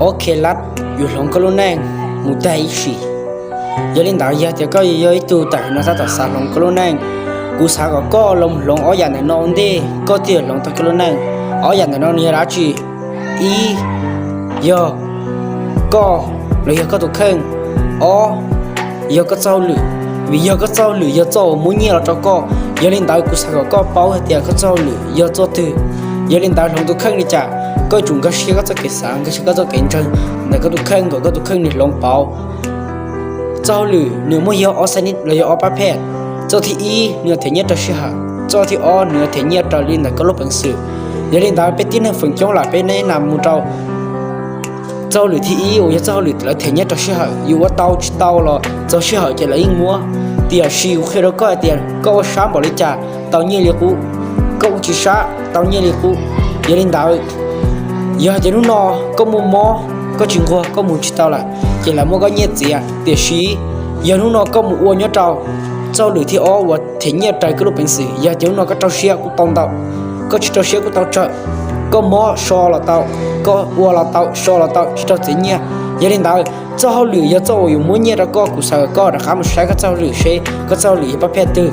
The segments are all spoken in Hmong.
ob kheb lab yuav hloov koj lub neej mus tag ib sim. Yog li ntawd, yog tias koj yog ib tug tawm no tab tom xav hloov koj lub neej, kuv xav kom koj los hloov ob yam ntawm no ua ntej koj thiaj hloov tau koj lub neej. Ob yam ntawm no nws yog dab tsi? Ib, yog koj los yog koj tus kheej. Ob, yog koj txoj hauj lwm, vim yog koj txoj hauj lwm yog txoj uas muab nyiaj los rau koj. Yog li ntawd, kuv xav kom koj paub hais tias koj txoj hauj lwm yog txoj twg. Yog li ntawd, hloov tus kheej li cas, koj yuav tsum nkag siab koj txoj kev xav, nkag siab koj txoj kev ntseeg ntawm koj tus kheej kom koj tus kheej nws hloov pauv. Txoj hauj lwm nws muaj yog ob xab nib los yog ob pab phej. Txoj thib ib nws them nyiaj rau sij hawm, txoj thib ob nws them nyiaj raws li ntawm koj lub peev xwm. Yog li ntawd, peb tib neeg feem coob lam peb neb nam mus rau txoj hauj lwm thib ib uas yog txoj hauj lwm lawv them nyiaj rau sij hawm, yus ua tau tsis tau los txog sij hawm ces lawv yeej muab. Tiam sis kuv qhia rau koj hais tias koj ua sab npaum li cas tau nyiaj li qub, koj ua tsis sab tau nyiaj li qub. Yog li ntawd, yog hais tias hnub no koj muaj mob, koj tsis nquag, koj mus tsis tau lawm, ces lawv muab koj nyiaj txiav. Tiam sis yog hnub no koj mus ua nyob rau txoj hauj lwm thib ob uas them nyiaj raws koj lub peev xwm, yog hais tias hnub no koj rau siab kuj tau ntau, koj tsis rau siab kuj tau tsawg, koj mob so los tau, koj ua los tau, so los tau, tsis raug txiav nyiaj. Yog li ntawd, txoj hauj lwm yog txoj uas yuav muab nyiaj rau koj. Kuv xav kom koj rov qab mus saib koj txoj hauj lwm seb koj txoj hauj lwm yog pab phej twg,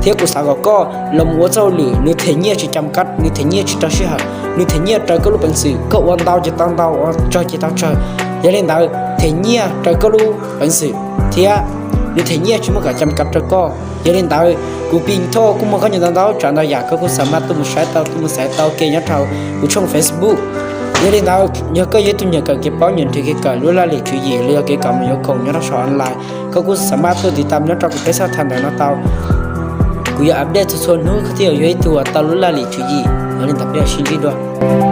thiab kuv xav kom koj los mus ua txoj hauj lwm nws them nyiaj tsis cam kab, nws them nyiaj tsis raug sij hawm, nws them nyiaj raws koj lub peev xwm, koj ua ntau ces tau ntau, ua tsawg ces tau tsawg. Yog li ntawd, them nyiaj raws koj lub peev xwm thiab nws them nyiaj tsis muaj kam cam kab rau koj. Yog li ntawd, kuv Pis Thoj kuj muaj khob nyob ntau ntau tsav ntau yam, koj kuj xav maj tuaj mus saib tau, tuaj mus xaiv tau ke nyob rau kuv tshooj Facebook. Yog li ntawd, yog koj yog ib tug nyiam kawm kev paub, nyiam nrhiav kev kawm lub laj lim tswv yim los yog kev kawm mus yuav khoom nyob rau saum online, koj kuj xav maj tuaj tiv tam nyob rau kuv peb xab thas ntawm no tau. Kuv yuav update txhua txhua hnub koj thiaj yog ib tug uas tau lub laj lim tswv yim. Yog li ntawd, peb sib ntsib dua.